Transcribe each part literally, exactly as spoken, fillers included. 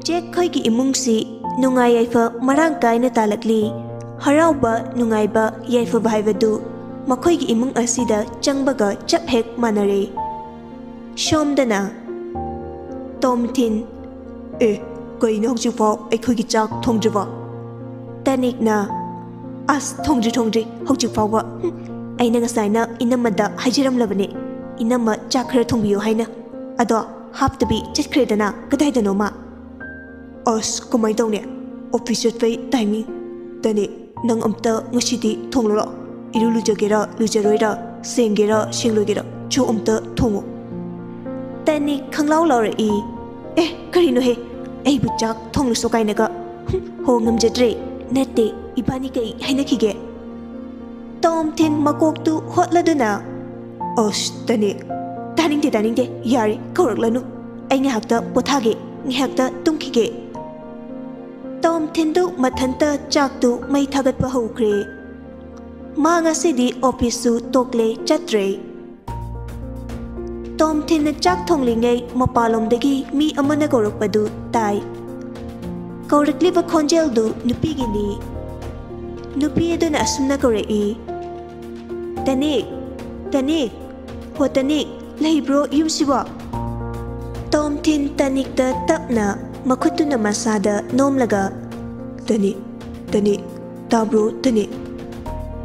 ꯖꯦꯛ ꯈꯣꯏꯒꯤ ꯏꯃꯨꯡꯁꯤ ꯅꯨꯡꯉꯥꯏ ꯌꯥꯏꯐ ꯃꯔꯥꯡ ꯀꯥꯏꯅ ꯇꯥꯜꯂꯛꯂꯤ꯫ ꯍꯔꯥꯎꯕ, ꯅꯨꯡꯉꯥꯏꯕ, ꯌꯥꯏꯐꯕ ꯍꯥꯏꯕꯗꯨ ꯃꯈꯣꯏꯒꯤ ꯏꯃꯨꯡ ꯑꯁꯤꯗ ꯆꯪꯕꯒ ꯆꯞ ꯍꯦꯛ ꯃꯥꯟꯅꯔꯦ꯫ ꯁꯣꯝꯗꯅ ꯇꯣꯝꯊꯤꯟ, "ꯑꯦ, ꯀꯩꯅꯣ ꯍꯧꯖꯤꯛꯐꯥꯎ ꯑꯩꯈꯣꯏꯒꯤ ꯆꯥꯛ ꯊꯣꯡꯗ꯭ꯔꯤꯕꯣ?" ꯇꯅꯤꯛꯅ, "ꯑꯁ, ꯊꯣꯡꯗ꯭ꯔꯤ, ꯊꯣꯡꯗ꯭ꯔꯤ, ꯍꯧꯖꯤꯛ ꯐꯥꯎꯕ꯫ ꯍꯨꯝ, ꯑꯩꯅ ꯉꯁꯥꯏꯅ ꯏꯅꯝꯃꯗ ꯍꯥꯏꯖꯔꯝꯂꯕꯅꯦ, ꯏꯅꯝꯃ ꯆꯥꯛ ꯈꯔ ꯊꯣꯡꯕꯤꯌꯨ ꯍꯥꯏꯅ꯫ ꯑꯗꯣ ꯍꯥꯞꯇꯕꯤ ꯆꯠꯈ꯭ꯔꯦꯗꯅ ꯀꯗꯥꯏꯗꯅꯣꯃ꯫ ꯑꯁ, ꯀꯃꯥꯏ ꯇꯧꯅꯤ? ꯑꯣꯐꯤꯁ ꯆꯠꯄꯩ ꯇꯥꯏꯃꯤꯡ꯫ ꯇꯅꯤꯛ, ꯅꯪ ꯑꯝꯇ ꯉꯁꯤꯗꯤ ꯊꯣꯡꯂꯨꯔꯣ꯫ ꯏꯔꯨ ꯂꯨꯖꯒꯦꯔꯥ ꯂꯨꯖꯔꯣꯏꯔꯥ, ꯁꯦꯡꯒꯦꯔꯥ ꯁꯦꯡꯂꯣꯏꯒꯦꯔꯥ, ꯆꯣ ꯑꯝꯇ ꯊꯣꯡꯉꯨ꯫" ꯇꯅꯤꯛ ꯈꯪꯂꯥꯎ ꯂꯥꯎꯔꯛꯏ꯫ "ꯑꯦ, ꯀꯔꯤꯅꯣꯍꯦ? ꯑꯩꯕꯨ ꯆꯥꯛ ꯊꯣꯡꯂꯨꯁꯣ ꯀꯥꯏꯅꯒ꯫ ꯍꯨꯝ, ꯍꯣ, ꯉꯝꯖꯗ꯭ꯔꯦ꯫ ꯅꯠꯇꯦ, ꯏꯕꯥꯅꯤ ꯀꯩ ꯍꯥꯏꯅꯈꯤꯒꯦ?" ꯇꯣꯝꯊꯤꯟ ꯃꯀꯣꯛꯇꯨ ꯍꯣꯠꯂꯗꯨꯅ, "ꯑꯁ, ꯇꯅꯤꯛ, ꯇꯥꯅꯤꯡꯗꯦ, ꯇꯥꯅꯤꯡꯗꯦ, ꯌꯥꯔꯦ, ꯀꯧꯔꯛꯂꯅꯨ꯫ ꯑꯩ ꯉꯥꯏꯍꯥꯛꯇ ꯄꯣꯊꯥꯒꯦ, ꯉꯥꯏꯍꯥꯛꯇ ꯇꯨꯝꯈꯤꯒꯦ꯫" ꯇꯣꯝꯊꯤꯟꯗꯨ ꯃꯊꯟꯇ ꯆꯥꯛꯇꯨ ꯃꯩ ꯊꯥꯒꯠꯄ ꯍꯧꯈ꯭ꯔꯦ꯫ ꯃꯥ ꯉꯁꯤꯗꯤ ꯑꯣꯐꯤꯁꯁꯨ ꯇꯣꯛꯂꯦ, ꯆꯠꯇ꯭ꯔꯦ꯫ ꯇꯣꯝꯊꯤꯟꯅ ꯆꯥꯛ ꯊꯣꯡꯂꯤꯉꯩ ꯃꯄꯥꯟꯂꯣꯝꯗꯒꯤ ꯃꯤ ꯑꯃꯅ ꯀꯧꯔꯛꯄꯗꯨ ꯇꯥꯏ꯫ ꯀꯧꯔꯛꯂꯤꯕ ꯈꯣꯟꯖꯦꯜꯗꯨ ꯅꯨꯄꯤꯒꯤꯅꯤ꯫ ꯅꯨꯄꯤ ꯑꯗꯨꯅ ꯑꯁꯨꯝꯅ ꯀꯧꯔꯛꯏ, "ꯇꯅꯤꯛ, ꯇꯅꯤꯛ, ꯍꯣ ꯇꯅꯤꯛ, ꯂꯩꯕ꯭ꯔꯣ ꯌꯨꯝꯁꯤꯕꯣ?" ꯇꯣꯝꯊꯤꯟ ꯇꯅꯤꯛꯇ ꯇꯞꯅ ꯃꯈꯨꯠꯇꯨꯅ ꯃꯁꯥꯗ ꯅꯣꯝꯂꯒ, "ꯇꯅꯤꯛ, ꯇꯅꯤꯛ, ꯇꯥꯕ꯭ꯔꯣ ꯇꯅꯤꯛ?"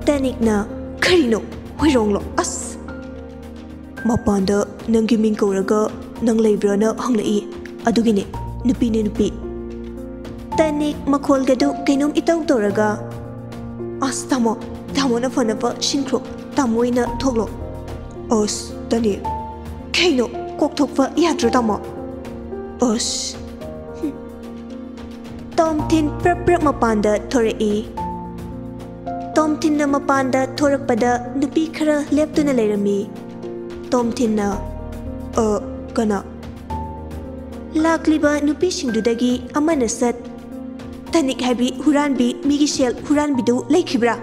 ꯇꯅꯤꯛꯅ, "ꯀꯔꯤꯅꯣ? ꯍꯨꯏꯔꯣꯡꯂꯣ? ꯑꯁ!" "ꯃꯄꯥꯟꯗ ꯅꯪꯒꯤ ꯃꯤꯡ ꯀꯧꯔꯒ ꯅꯪ ꯂꯩꯕ꯭ꯔꯥꯅ ꯍꯪꯂꯛꯏ, ꯑꯗꯨꯒꯤꯅꯦ, ꯅꯨꯄꯤꯅꯦ, ꯅꯨꯄꯤ꯫" ꯇꯅꯤꯛ ꯃꯈꯣꯜꯒꯗꯨ ꯀꯩꯅꯣꯝ ꯏꯇꯧ ꯇꯧꯔꯒ, "ꯑꯁ, ꯇꯥꯃꯣ, ꯇꯥꯃꯣꯅ ꯐꯅꯕ ꯁꯤꯟꯈ꯭ꯔꯣ, ꯇꯥꯃꯣ ꯑꯣꯏꯅ ꯊꯣꯛꯂꯣ꯫" "ꯑꯁ, ꯇꯅꯤꯛ, ꯀꯩꯅꯣ, ꯀꯣꯛ ꯊꯣꯛꯄ ꯌꯥꯗ꯭ꯔꯣ, ꯇꯥꯃꯣ?" "ꯑꯁ꯫" ꯇꯣꯝꯊꯤꯟ ꯄ꯭ꯔꯞ ꯄ꯭ꯔꯞ ꯃꯄꯥꯟꯗ ꯊꯣꯔꯛꯏ꯫ ꯇꯣꯝꯊꯤꯟꯅ ꯃꯄꯥꯟꯗ ꯊꯣꯔꯛꯄꯗ ꯅꯨꯄꯤ ꯈꯔ ꯂꯦꯞꯇꯨꯅ ꯂꯩꯔꯝꯃꯤ꯫ ꯇꯣꯝꯊꯤꯟꯅ, "ꯑ, ꯀꯅꯥ?" ꯂꯥꯛꯂꯤꯕ ꯅꯨꯄꯤꯁꯤꯡꯗꯨꯗꯒꯤ ꯑꯃꯅ ꯁꯠ, "ꯇꯅꯤꯛ ꯍꯥꯏꯕꯤ ꯍꯨꯔꯥꯟꯕꯤ, ꯃꯤꯒꯤ ꯁꯦꯜ ꯍꯨꯔꯥꯟꯕꯤꯗꯨ ꯂꯩꯈꯤꯕ꯭ꯔꯥ?"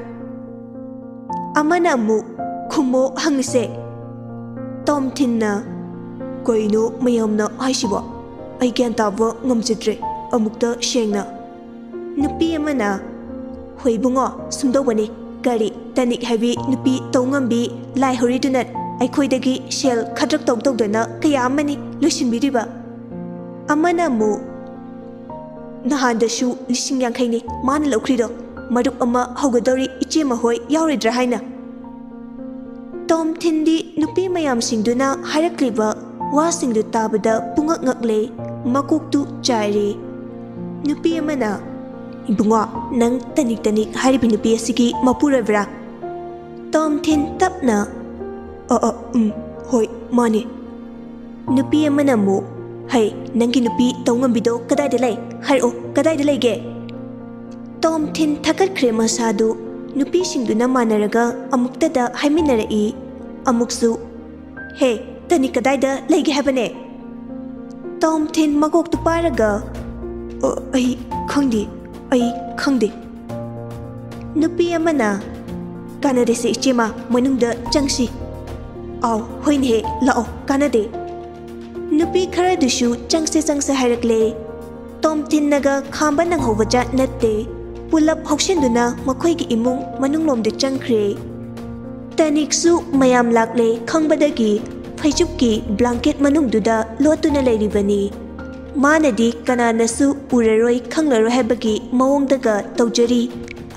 ꯑꯃꯅ ꯑꯃꯨꯛ, "ꯈꯨꯝꯃꯣ ꯍꯪꯉꯤꯁꯦ꯫" ꯇꯣꯝꯊꯤꯟꯅ, "ꯀꯩꯅꯣ ꯃꯌꯥꯝꯅ ꯍꯥꯏꯁꯤꯕꯣ? ꯑꯩ ꯒ꯭ꯌꯥꯟ ꯇꯥꯕ ꯉꯝꯖꯗ꯭ꯔꯦ꯫ ꯑꯃꯨꯛꯇ ꯁꯦꯡꯅ꯫ ꯅꯨꯄꯤ ꯑꯃꯅ, "ꯍꯣꯏ ꯏꯕꯨꯡꯉꯣ, ꯁꯨꯝꯗꯧꯕꯅꯤ꯫ ꯀꯔꯤ, ꯇꯅꯤꯛ ꯍꯥꯏꯕꯤ ꯅꯨꯄꯤ ꯇꯧ ꯉꯝꯕꯤ ꯂꯥꯏꯍꯧꯔꯤꯗꯨꯅ ꯑꯩꯈꯣꯏꯗꯒꯤ ꯁꯦꯜ ꯈꯗ꯭ꯔꯛ ꯇꯧ ꯇꯧꯗꯅ ꯀꯌꯥ ꯑꯃꯅꯤ ꯂꯣꯏꯁꯤꯟꯕꯤꯔꯤꯕ꯫" ꯑꯃꯅ ꯑꯃꯨꯛ, "ꯅꯍꯥꯟꯗꯁꯨ ꯂꯤꯁꯤꯡ ꯌꯥꯡꯈꯩꯅꯤ ꯃꯥꯅ ꯂꯧꯈ꯭ꯔꯤꯗꯣ꯫ ꯃꯔꯨꯞ ꯑꯃ ꯍꯧꯒꯗꯧꯔꯤ, ꯏꯆꯦ ꯃꯈꯣꯏ ꯌꯥꯎꯔꯣꯏꯗ꯭ꯔꯥ ꯍꯥꯏꯅ꯫" ꯇꯣꯝꯊꯤꯟꯗꯤ ꯅꯨꯄꯤ ꯃꯌꯥꯝꯁꯤꯡꯗꯨꯅ ꯍꯥꯏꯔꯛꯂꯤꯕ ꯋꯥꯁꯤꯡꯗꯨ ꯇꯥꯕꯗ ꯄꯨꯡꯉꯛ ꯉꯛꯂꯦ, ꯃꯀꯣꯛꯇꯨ ꯆꯥꯏꯔꯦ꯫ ꯅꯨꯄꯤ ꯑꯃꯅ, "ꯏꯕꯨꯡꯉꯣ, ꯅꯪ ꯇꯅꯤꯛ ꯇꯅꯤꯛ ꯍꯥꯏꯔꯤꯕ ꯅꯨꯄꯤ ꯑꯁꯤꯒꯤ ꯃꯄꯨꯔꯣꯏꯕ꯭ꯔꯥ?" ꯇꯣꯝꯊꯤꯟ ꯇꯞꯅ, "ꯑ, ꯑ, ꯎꯝ, ꯍꯣꯏ, ꯃꯥꯅꯤ꯫" ꯅꯨꯄꯤ ꯑꯃꯅ ꯑꯃꯨꯛ, "ꯍꯩ, ꯅꯪꯒꯤ ꯅꯨꯄꯤ ꯇꯧꯉꯝꯕꯤꯗꯣ ꯀꯗꯥꯏꯗ ꯂꯩ? ꯍꯥꯏꯔꯛꯑꯣ, ꯀꯗꯥꯏꯗ ꯂꯩꯒꯦ?" ꯇꯣꯝꯊꯤꯟ ꯊꯥꯒꯠꯈ꯭ꯔꯦ ꯃꯁꯥꯗꯨ꯫ ꯅꯨꯄꯤꯁꯤꯡꯗꯨꯅ ꯃꯥꯟꯅꯔꯒ ꯑꯃꯨꯛꯇꯗ ꯍꯥꯏꯃꯤꯟꯅꯔꯛꯏ꯫ ꯑꯃꯨꯛꯁꯨ, "ꯍꯦ, ꯇꯅꯤꯛ ꯀꯗꯥꯏꯗ ꯂꯩꯒꯦ ꯍꯥꯏꯕꯅꯦ?" ꯇꯣꯝꯊꯤꯟ ꯃꯀꯣꯛꯇꯨ ꯄꯥꯏꯔꯒ, "ꯑ, ꯑꯩ ꯈꯪꯗꯦ, ꯑꯩ ꯈꯪꯗꯦ꯫" ꯅꯨꯄꯤ ꯑꯃꯅ, "ꯀꯥꯟꯅꯗꯦꯁꯦ ꯏꯆꯦꯃ, ꯃꯅꯨꯡꯗ ꯆꯪꯁꯤ꯫" "ꯑꯥꯎ, ꯍꯣꯏꯅꯦꯍꯦ, ꯂꯥꯛꯑꯣ, ꯀꯥꯟꯅꯗꯦ꯫" ꯅꯨꯄꯤ ꯈꯔꯗꯨꯁꯨ ꯆꯪꯁꯦ ꯆꯪꯁꯦ ꯍꯥꯏꯔꯛꯂꯦ꯫ ꯇꯣꯝꯊꯤꯟꯅꯒ ꯈꯥꯝꯕ ꯅꯪꯍꯧꯕꯖꯥꯠ ꯅꯠꯇꯦ꯫ ꯄꯨꯂꯞ ꯍꯧꯁꯤꯟꯗꯨꯅ ꯃꯈꯣꯏꯒꯤ ꯏꯃꯨꯡ ꯃꯅꯨꯡꯂꯣꯝꯗ ꯆꯪꯈ꯭ꯔꯦ꯫ ꯇꯅꯤꯛꯁꯨ ꯃꯌꯥꯝ ꯂꯥꯛꯂꯦ ꯈꯪꯕꯗꯒꯤ ꯐꯩꯖꯨꯞꯀꯤ ꯕ꯭ꯂꯥꯡꯀꯦꯠ ꯃꯅꯨꯡꯗꯨꯗ ꯂꯣꯠꯇꯨꯅ ꯂꯩꯔꯤꯕꯅꯤ꯫ ꯃꯥꯅꯗꯤ ꯀꯅꯥꯅꯁꯨ ꯎꯔꯔꯣꯏ ꯈꯪꯂꯔꯣꯏ ꯍꯥꯏꯕꯒꯤ ꯃꯑꯣꯡꯗꯒ ꯇꯧꯖꯔꯤ꯫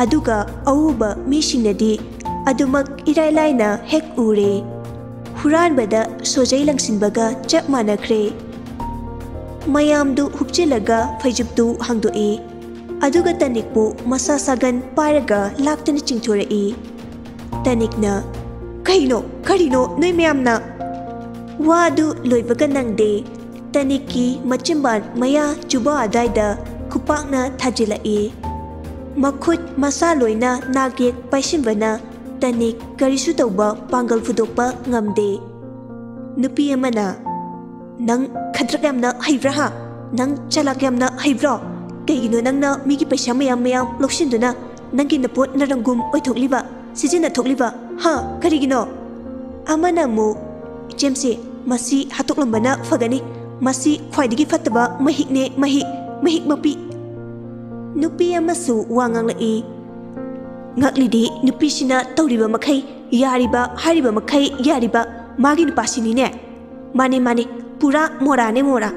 ꯑꯗꯨꯒ ꯑꯎꯕ ꯃꯤꯁꯤꯡꯅꯗꯤ ꯑꯗꯨꯃꯛ ꯏꯔꯥꯏ ꯂꯥꯏꯅ ꯍꯦꯛ ꯎꯔꯦ꯫ ꯍꯨꯔꯥꯟꯕꯗ ꯁꯣꯖꯩ ꯂꯪꯁꯤꯟꯕꯒ ꯆꯞ ꯃꯥꯟꯅꯈ꯭ꯔꯦ꯫ ꯃꯌꯥꯝꯗꯨ ꯍꯨꯞꯆꯤꯜꯂꯒ ꯐꯩꯖꯨꯞꯇꯨ ꯍꯥꯡꯗꯣꯛꯏ꯫ ꯑꯗꯨꯒ ꯇꯅꯤꯛꯄꯨ ꯃꯁꯥ ꯁꯥꯒꯟ ꯄꯥꯏꯔꯒ ꯂꯥꯛꯇꯅ ꯆꯤꯡꯊꯣꯔꯛꯏ꯫ ꯇꯅꯤꯛꯅ, "ꯀꯩꯅꯣ, ꯀꯔꯤꯅꯣ ꯅꯣꯏ ꯃꯌꯥꯝꯅ?" ꯋꯥꯗꯨ ꯂꯣꯏꯕꯒ ꯅꯪꯗꯦ꯫ ꯇꯅꯤꯛꯀꯤ ꯃꯆꯤꯟꯕꯥꯟ ꯃꯌꯥ ꯆꯨꯕ ꯑꯗꯥꯏꯗ ꯈꯨꯄꯥꯛꯅ ꯊꯥꯖꯤꯜꯂꯛꯏ꯫ ꯃꯈꯨꯠ ꯃꯁꯥ ꯂꯣꯏꯅ ꯅꯥꯛ ꯌꯦꯛ ꯄꯥꯏꯁꯤꯟꯕꯅ ꯇꯅꯤꯛ ꯀꯔꯤꯁꯨ ꯇꯧꯕ ꯄꯥꯡꯒꯜ ꯐꯨꯗꯣꯛꯄ ꯉꯝꯗꯦ꯫ ꯅꯨꯄꯤ ꯑꯃꯅ, "ꯅꯪ ꯈꯗ꯭ꯔꯛ ꯌꯥꯝꯅ ꯍꯩꯕ꯭ꯔꯥ ꯍꯥ? ꯅꯪ ꯆꯂꯥꯛ ꯌꯥꯝꯅ ꯍꯩꯕ꯭ꯔꯣ? ꯀꯩꯒꯤꯅꯣ ꯅꯪꯅ ꯃꯤꯒꯤ ꯄꯩꯁꯥ ꯃꯌꯥꯝ ꯃꯌꯥꯝ ꯂꯧꯁꯤꯟꯗꯨꯅ ꯅꯪꯒꯤ ꯅꯄꯣꯠ ꯅꯔꯪꯒꯨꯝ ꯑꯣꯏꯊꯣꯛꯂꯤꯕ, ꯁꯤꯖꯤꯟꯅꯊꯣꯛꯂꯤꯕ, ꯍꯥ? ꯀꯔꯤꯒꯤꯅꯣ?" ꯑꯃꯅ ꯑꯃꯨꯛ, "ꯏꯆꯦꯝꯁꯦ, ꯃꯁꯤ ꯍꯥꯠꯇꯣꯛꯂꯝꯕꯅ ꯐꯒꯅꯤ꯫ ꯃꯁꯤ ꯈ꯭ꯋꯥꯏꯗꯒꯤ ꯐꯠꯇꯕ ꯃꯍꯤꯛꯅꯦ, ꯃꯍꯤꯛ꯫ ꯃꯍꯤꯛ ꯃꯄꯤ꯫ ꯅꯨꯄꯤ ꯑꯃꯁꯨ ꯋꯥ ꯉꯥꯡꯂꯛꯏ꯫ ꯉꯛꯂꯤꯗꯤ ꯅꯨꯄꯤꯁꯤꯅ ꯇꯧꯔꯤꯕ ꯃꯈꯩ ꯌꯥꯔꯤꯕ, ꯍꯥꯏꯔꯤꯕ ꯃꯈꯩ ꯌꯥꯔꯤꯕ ꯃꯥꯒꯤ ꯅꯨꯄꯥꯁꯤꯅꯤꯅꯦ꯫ ꯃꯥꯅꯦ, ꯃꯥꯅꯦ, ꯄꯨꯔꯥ ꯃꯣꯔꯥꯅꯦ, ꯃꯣꯔꯥ꯫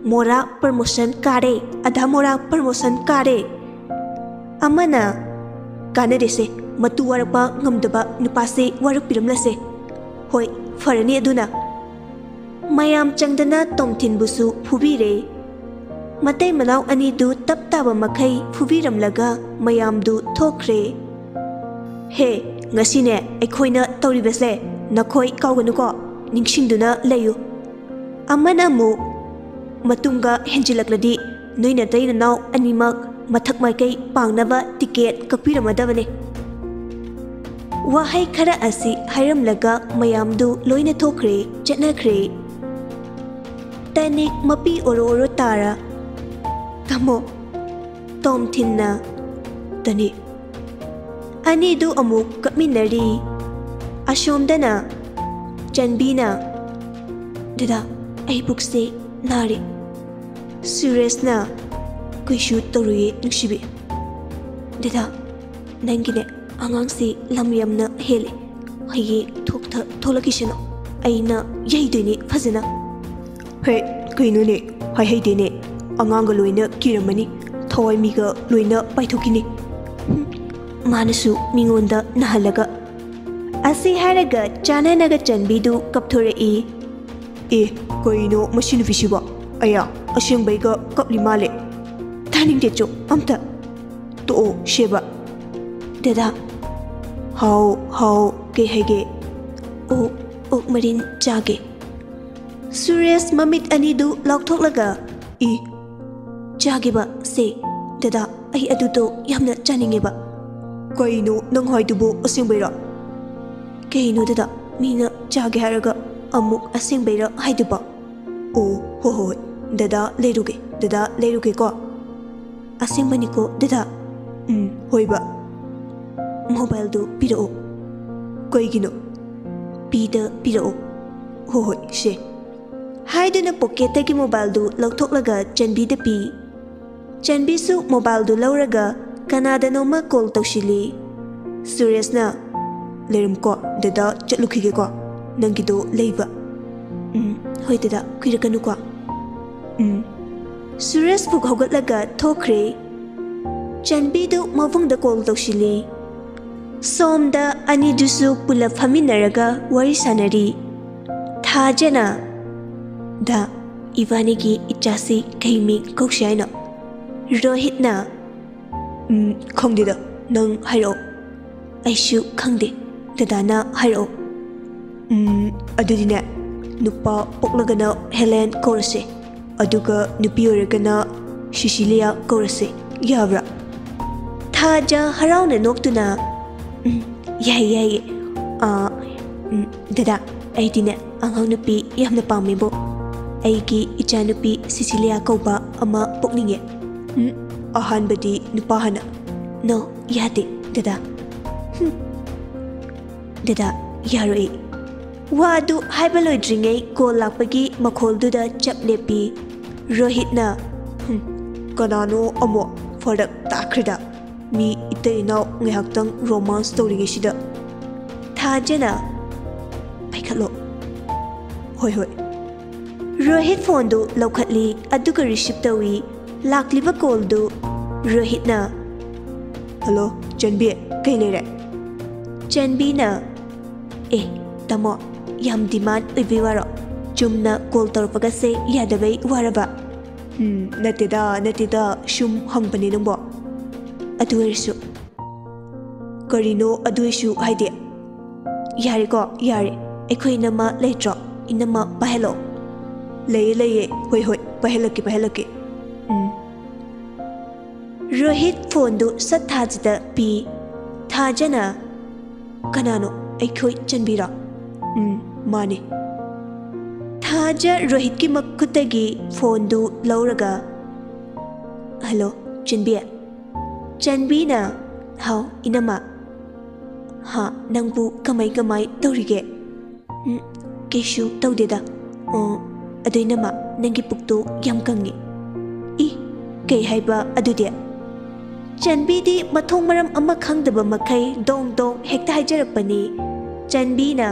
ꯃꯣꯔꯥ ꯄ꯭ꯔꯃꯣꯁꯟ ꯀꯥꯔꯦ, ꯑꯙꯥ ꯃꯣꯔꯥ ꯄ꯭ꯔꯃꯣꯁꯟ ꯀꯥꯔꯦ꯫ ꯑꯃꯅ, "ꯀꯥꯟꯅꯗꯦꯁꯦ, ꯃꯇꯨ ꯋꯥꯔꯛꯄ ꯉꯝꯗꯕ ꯅꯨꯄꯥꯁꯦ ꯋꯥꯔꯛꯄꯤꯔꯝꯂꯁꯦ꯫ ꯍꯣꯏ, ꯐꯔꯅꯤ ꯑꯗꯨꯅ꯫" ꯃꯌꯥꯝ ꯆꯪꯗꯅ ꯇꯣꯝꯊꯤꯟꯕꯨꯁꯨ ꯐꯨꯕꯤꯔꯦ꯫ ꯃꯇꯩ ꯃꯅꯥꯎ ꯑꯅꯤꯗꯨ ꯇꯞ ꯇꯥꯕ ꯃꯈꯩ ꯐꯨꯕꯤꯔꯝꯂꯒ ꯃꯌꯥꯝꯗꯨ ꯊꯣꯛꯈ꯭ꯔꯦ꯫ "ꯍꯦ, ꯉꯁꯤꯅꯦ ꯑꯩꯈꯣꯏꯅ ꯇꯧꯔꯤꯕꯁꯦ ꯅꯈꯣꯏ ꯀꯥꯎꯒꯅꯨꯀꯣ, ꯅꯤꯡꯁꯤꯡꯗꯨꯅ ꯂꯩꯌꯨ꯫" ꯑꯃꯅ ꯑꯃꯨꯛ, "ꯃꯇꯨꯡꯒ ꯍꯦꯟꯖꯤꯜꯂꯛꯂꯗꯤ ꯅꯣꯏ ꯅꯇꯩ ꯅꯅꯥꯎ ꯑꯅꯤꯃꯛ ꯃꯊꯛ ꯃꯥꯏꯀꯩ ꯄꯥꯡꯅꯕ ꯇꯤꯀꯦꯠ ꯀꯛꯄꯤꯔꯝꯃꯗꯕꯅꯦ꯫" ꯋꯥꯍꯩ ꯈꯔ ꯑꯁꯤ ꯍꯥꯏꯔꯝꯂꯒ ꯃꯌꯥꯝꯗꯨ ꯂꯣꯏꯅ ꯊꯣꯛꯈ꯭ꯔꯦ, ꯆꯠꯅꯈ꯭ꯔꯦ꯫ ꯇꯅꯤꯛ ꯃꯄꯤ ꯑꯣꯔꯣ ꯑꯣꯔꯣ ꯇꯥꯔ, "ꯇꯥꯃꯣ꯫" ꯇꯣꯝꯊꯤꯟꯅ, "ꯇꯅꯤꯛ꯫" ꯑꯅꯤꯗꯨ ꯑꯃꯨꯛ ꯀꯞꯃꯤꯟꯅꯔꯤ꯫ ꯑꯁꯣꯝꯗꯅ ꯆꯟꯕꯤꯅ, "ꯗꯗꯥ, ꯑꯩ ꯄꯨꯛꯁꯦ ꯅꯥꯔꯦ꯫" ꯁꯨꯔꯦꯁꯅ, "ꯀꯩꯁꯨ ꯇꯧꯔꯣꯏꯌꯦ ꯅꯨꯡꯁꯤꯕꯤ꯫ ꯗꯗꯥ, ꯅꯪꯒꯤꯅꯦ ꯑꯉꯥꯡꯁꯤ ꯂꯝ ꯌꯥꯝꯅ ꯍꯦꯜꯂꯦ꯫ ꯍꯌꯦꯡ ꯊꯣꯛꯇ ꯊꯣꯛꯂꯛꯈꯤꯁꯅꯨ꯫ ꯑꯩꯅ ꯌꯩꯗꯣꯏꯅꯦ ꯐꯖꯅ꯫" "ꯍꯦ, ꯀꯩꯅꯣꯅꯦ? ꯍꯥꯏꯍꯩꯗꯦꯅꯦ꯫ ꯑꯉꯥꯡꯒ ꯂꯣꯏꯅ ꯀꯤꯔꯝꯃꯅꯤ꯫ ꯊꯋꯥꯏ ꯃꯤꯒ ꯂꯣꯏꯅ ꯄꯥꯏꯊꯣꯛꯈꯤꯅꯤ꯫" ꯍꯨꯝ, ꯃꯥꯅꯁꯨ ꯃꯤꯉꯣꯟꯗ ꯅꯥꯍꯜꯂꯒ꯫ ꯑꯁꯤ ꯍꯥꯏꯔꯒ ꯆꯥꯅꯅꯒ ꯆꯟꯕꯤꯗꯨ ꯀꯞꯊꯣꯔꯛꯏ꯫ "ꯑꯦ, ꯀꯩꯅꯣ ꯃꯁꯤ ꯅꯨꯄꯤꯁꯤꯕꯣ? ꯑꯌꯥ, ꯑꯁꯦꯡꯕꯩꯒ ꯀꯞꯂꯤ ꯃꯥꯜꯂꯦ꯫ ꯇꯥꯅꯤꯡꯗꯦ ꯆꯣ ꯑꯝꯇ꯫ ꯇꯣꯛꯑꯣ ꯁꯦꯕ꯫" "ꯗꯗꯥ꯫" "ꯍꯥꯎ, ꯍꯥꯎ, ꯀꯩ ꯍꯥꯏꯒꯦ?" "ꯑꯣꯛ, ꯑꯣꯛ ꯃꯔꯤꯟ ꯆꯥꯒꯦ꯫" ꯁꯨꯔꯦꯁ ꯃꯃꯤꯠ ꯑꯅꯤꯗꯨ ꯂꯥꯎꯊꯣꯛꯂꯒ, "ꯏ, ꯆꯥꯒꯦꯕ ꯁꯦ, ꯗꯗꯥ, ꯑꯩ ꯑꯗꯨꯗꯣ ꯌꯥꯝꯅ ꯆꯥꯅꯤꯡꯉꯦꯕ꯫" "ꯀꯩꯅꯣ ꯅꯪ ꯍꯥꯏꯗꯨꯕꯣ, ꯑꯁꯦꯡꯕꯩꯔꯣ?" "ꯀꯩꯅꯣ ꯗꯗꯥ, ꯃꯤꯅ ꯆꯥꯒꯦ ꯍꯥꯏꯔꯒ ꯑꯃꯨꯛ ꯑꯁꯦꯡꯕꯩꯔꯥ ꯍꯥꯏꯗꯨꯕꯣ?" "ꯑꯣ, ꯍꯣ ꯍꯣꯏ, ꯗꯗꯥ ꯂꯩꯔꯨꯒꯦ, ꯗꯗꯥ ꯂꯩꯔꯨꯒꯦꯀꯣ꯫" "ꯑꯁꯦꯡꯕꯅꯤꯀꯣ ꯗꯗꯥ?" "ꯎꯝ, ꯍꯣꯏꯕ꯫" "ꯃꯣꯕꯥꯏꯜꯗꯨ ꯄꯤꯔꯛꯑꯣ꯫" "ꯀꯩꯒꯤꯅꯣ?" "ꯄꯤꯗ ꯄꯤꯔꯛꯑꯣ꯫" "ꯍꯣ ꯍꯣꯏ, ꯁꯦ꯫" ꯍꯥꯏꯗꯨꯅ ꯄꯣꯀꯦꯠꯇꯒꯤ ꯃꯣꯕꯥꯏꯜꯗꯨ ꯂꯧꯊꯣꯛꯂꯒ ꯆꯟꯕꯤꯗ ꯄꯤ꯫ ꯆꯟꯕꯤꯁꯨ mobileꯗꯨ ꯂꯧꯔꯒ ꯀꯅꯥꯗꯅꯣꯃ call ꯇꯧꯁꯤꯜꯂꯤ꯫ ꯁꯨꯔꯦꯁꯅ, "ꯂꯩꯔꯝꯀꯣ, ꯗꯗꯥ ꯆꯠꯂꯨꯈꯤꯒꯦꯀꯣ, ꯅꯪꯒꯤꯗꯣ ꯂꯩꯕ꯫" "ꯎꯝ, ꯍꯣꯏ ꯗꯗꯥ, ꯀꯨꯏꯔꯛꯀꯅꯨꯀꯣ꯫" "ꯎꯝ꯫" ꯁꯨꯔꯦꯁ ꯐꯨꯛ ꯍꯧꯒꯠꯂꯒ ꯊꯣꯛꯈ꯭ꯔꯦ꯫ ꯆꯟꯕꯤꯗꯨ ꯃꯕꯨꯡꯗ call ꯇꯧꯁꯤꯜꯂꯤ꯫ ꯁꯣꯝꯗ ꯑꯅꯤꯗꯨꯁꯨ ꯄꯨꯂꯞ ꯐꯝꯃꯤꯟꯅꯔꯒ ꯋꯥꯔꯤ ꯁꯥꯟꯅꯔꯤ꯫ ꯊꯥꯖꯅ, "ꯗꯥ, ꯏꯕꯥꯅꯤꯒꯤ ꯏꯆꯥꯁꯤ ꯀꯩ ꯃꯤꯡ ꯀꯧꯁꯤ ꯍꯥꯏꯅꯣ?" ꯔꯣꯍꯤꯠꯅ, "ꯎꯝ, ꯈꯪꯗꯦꯗ, ꯅꯪ ꯍꯥꯏꯔꯛꯑꯣ꯫" "ꯑꯩꯁꯨ ꯈꯪꯗꯦ, ꯗꯗꯥꯅ ꯍꯥꯏꯔꯛꯑꯣ꯫" "ꯎꯝ, ꯑꯗꯨꯗꯤꯅꯦ, ꯅꯨꯄꯥ ꯄꯣꯛꯂꯒꯅ ꯍꯦꯂꯦꯟ ꯀꯧꯔꯁꯦ, ꯑꯗꯨꯒ ꯅꯨꯄꯤ ꯑꯣꯏꯔꯒꯅ ꯁꯤꯁꯤꯂꯤꯌꯥ ꯀꯧꯔꯁꯦ, ꯌꯥꯕ꯭ꯔꯥ?" ꯊꯥꯖ ꯍꯔꯥꯎꯅ ꯅꯣꯛꯇꯨꯅ, "ꯎꯝ, ꯌꯥꯏꯌꯦ, ꯌꯥꯏꯌꯦ꯫ ꯑꯥ, ꯎꯝ, ꯗꯗꯥ, ꯑꯩꯗꯤꯅꯦ ꯑꯉꯥꯡ ꯅꯨꯄꯤ ꯌꯥꯝꯅ ꯄꯥꯝꯃꯦꯕꯣ꯫ ꯑꯩꯒꯤ ꯏꯆꯥꯅꯨꯄꯤ ꯁꯤꯁꯤꯂꯤꯌꯥ ꯀꯧꯕ ꯑꯃ ꯄꯣꯛꯅꯤꯡꯉꯦ꯫" "ꯎꯝ, ꯑꯍꯥꯟꯕꯗꯤ ꯅꯨꯄꯥ ꯍꯥꯟꯅ꯫" "No, ꯌꯥꯗꯦ, ꯗꯗꯥ꯫" "ꯍꯨꯝ, ꯗꯗꯥ, ꯌꯥꯔꯣꯏ꯫" ꯋꯥꯗꯨ ꯍꯥꯏꯕ ꯂꯣꯏꯗ꯭ꯔꯤꯉꯩ call ꯂꯥꯛꯄꯒꯤ ꯃꯈꯣꯜꯗꯨꯗ ꯆꯞ ꯂꯦꯞꯄꯤ꯫ ꯔꯣꯍꯤꯠꯅ, "ꯍꯨꯝ, ꯀꯅꯥꯅꯣ ꯑꯃꯨꯛ? ꯐꯔꯛ ꯇꯥꯈ꯭ꯔꯦꯗ꯫ ꯃꯤ ꯏꯇꯩ ꯏꯅꯥꯎ ꯉꯥꯏꯍꯥꯛꯇꯪ romance ꯇꯧꯔꯤꯉꯩꯁꯤꯗ꯫" ꯊꯥꯖꯅ, "ꯄꯥꯏꯈꯠꯂꯣ꯫" "ꯍꯣꯏ, ꯍꯣꯏ꯫" ꯔꯣꯍꯤꯠ phoneꯗꯨ ꯂꯧꯈꯠꯂꯤ, ꯑꯗꯨꯒ receive ꯇꯧꯏ꯫ ꯂꯥꯛꯂꯤꯕ callꯗꯨ ꯔꯣꯍꯤꯠꯅ, "Hello, ꯆꯟꯕꯤ, ꯀꯩ ꯂꯩꯔꯦ?" ꯆꯟꯕꯤꯅ, "ꯑꯦ, ꯇꯥꯃꯣ, ꯌꯥꯝ demand ꯑꯣꯏꯕꯩ ꯋꯥꯔꯣ? ꯆꯨꯝꯅ call ꯇꯧꯔꯛꯄꯒꯁꯦ ꯌꯥꯗꯕꯩ ꯋꯥꯔꯕ?" "ꯎꯝ, ꯅꯠꯇꯦꯗ, ꯅꯠꯇꯦꯗ, ꯁꯨꯝ ꯍꯪꯕꯅꯦ ꯅꯪꯕꯣ꯫" "ꯑꯗꯨ ꯑꯣꯏꯔꯁꯨ꯫" "ꯀꯔꯤꯅꯣ ꯑꯗꯨ ꯑꯣꯏꯁꯨ ꯍꯥꯏꯗꯤ?" "ꯌꯥꯔꯦꯀꯣ, ꯌꯥꯔꯦ꯫ ꯑꯩꯈꯣꯏ ꯏꯅꯝꯃ ꯂꯩꯇ꯭ꯔꯣ? ꯏꯅꯝꯃ ꯄꯥꯏꯍꯜꯂꯛꯑꯣ꯫" "ꯂꯩꯌꯦ, ꯂꯩꯌꯦ꯫ ꯍꯣꯏ, ꯍꯣꯏ, ꯄꯥꯏꯍꯜꯂꯛꯀꯦ, ꯄꯥꯏꯍꯜꯂꯛꯀꯦ꯫" "ꯎꯝ꯫" ꯔꯣꯍꯤꯠ phoneꯗꯨ ꯁꯠ ꯊꯥꯖꯗ ꯄꯤ꯫ ꯊꯥꯖꯅ, "ꯀꯅꯥꯅꯣ? ꯑꯩꯈꯣꯏ ꯆꯟꯕꯤꯔꯣ?" "ꯎꯝ, ꯃꯥꯅꯦ꯫" ꯊꯥꯖ ꯔꯣꯍꯤꯠꯀꯤ ꯃꯈꯨꯠꯇꯒꯤ phoneꯗꯨ ꯂꯧꯔꯒ, "Hello, ꯆꯟꯕꯤ꯫" ꯆꯟꯕꯤꯅ, "ꯍꯥꯎ, ꯏꯅꯝꯃ꯫" "ꯍꯥ, ꯅꯪꯕꯨ ꯀꯃꯥꯏ ꯀꯃꯥꯏ ꯇꯧꯔꯤꯒꯦ?" "ꯎꯝ, ꯀꯩꯁꯨ ꯇꯧꯗꯦꯗ꯫ ꯑꯣ, ꯑꯗꯣ ꯏꯅꯝꯃ, ꯅꯪꯒꯤ ꯄꯨꯛꯇꯣ ꯌꯥꯝ ꯀꯪꯉꯦ꯫" "ꯏ, ꯀꯩ ꯍꯥꯏꯕ ꯑꯗꯨꯗꯤ? ꯆꯟꯕꯤꯗꯤ ꯃꯊꯣꯡ ꯃꯔꯝ ꯑꯃ ꯈꯪꯗꯕ ꯃꯈꯩ ꯗꯣꯡ ꯗꯣꯡ ꯍꯦꯛꯇ ꯍꯥꯏꯖꯔꯛꯄꯅꯤ꯫ ꯆꯟꯕꯤꯅ,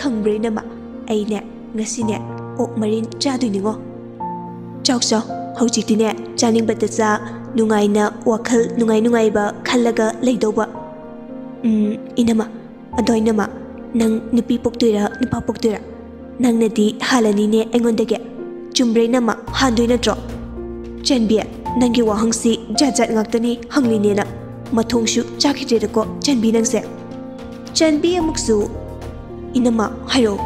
"ꯈꯪꯕ꯭ꯔꯥ ꯏꯅꯝꯃ, ꯑꯩꯅꯦ ꯉꯁꯤꯅꯦ ꯑꯣꯛ ꯃꯔꯤꯟ ꯆꯥꯗꯣꯏꯅꯤꯉꯣ꯫ ꯆꯥꯎ ꯆꯥꯎ, ꯍꯧꯖꯤꯛꯇꯤꯅꯦ ꯆꯥꯅꯤꯡꯕꯇ ꯆꯥ, ꯅꯨꯡꯉꯥꯏꯅ ꯋꯥꯈꯜ ꯅꯨꯡꯉꯥꯏ ꯅꯨꯡꯉꯥꯏꯕ ꯈꯜꯂꯒ ꯂꯩꯗꯧꯕ꯫ ꯎꯝ, ꯏꯅꯝꯃ, ꯑꯗꯣ ꯏꯅꯝꯃ, ꯅꯪ ꯅꯨꯄꯤ ꯄꯣꯛꯇꯣꯏꯔꯥ ꯅꯨꯄꯥ ꯄꯣꯛꯇꯣꯏꯔꯥ? ꯅꯪꯅꯗꯤ ꯍꯥꯜꯂꯅꯤꯅꯦ ꯑꯩꯉꯣꯟꯗꯒꯤ꯫ ꯆꯨꯝꯕ꯭ꯔꯥ ꯏꯅꯝꯃ? ꯍꯥꯟꯗꯣꯏ ꯅꯠꯇ꯭ꯔꯣ?" ꯆꯟꯕꯤ, ꯅꯪꯒꯤ ꯋꯥꯍꯪꯁꯤ ꯖꯥꯠ ꯖꯥꯠ ꯉꯥꯛꯇꯅꯤ ꯍꯪꯂꯤꯅꯦꯅ꯫ ꯃꯊꯣꯡꯁꯨ ꯆꯥꯈꯤꯗ꯭ꯔꯦꯗꯀꯣ ꯆꯟꯕꯤ ꯅꯪꯁꯦ꯫ ꯆꯟꯕꯤ ꯑꯃꯨꯛꯁꯨ, "ꯏꯅꯝꯃ, ꯍꯥꯏꯔꯛꯑꯣ꯫"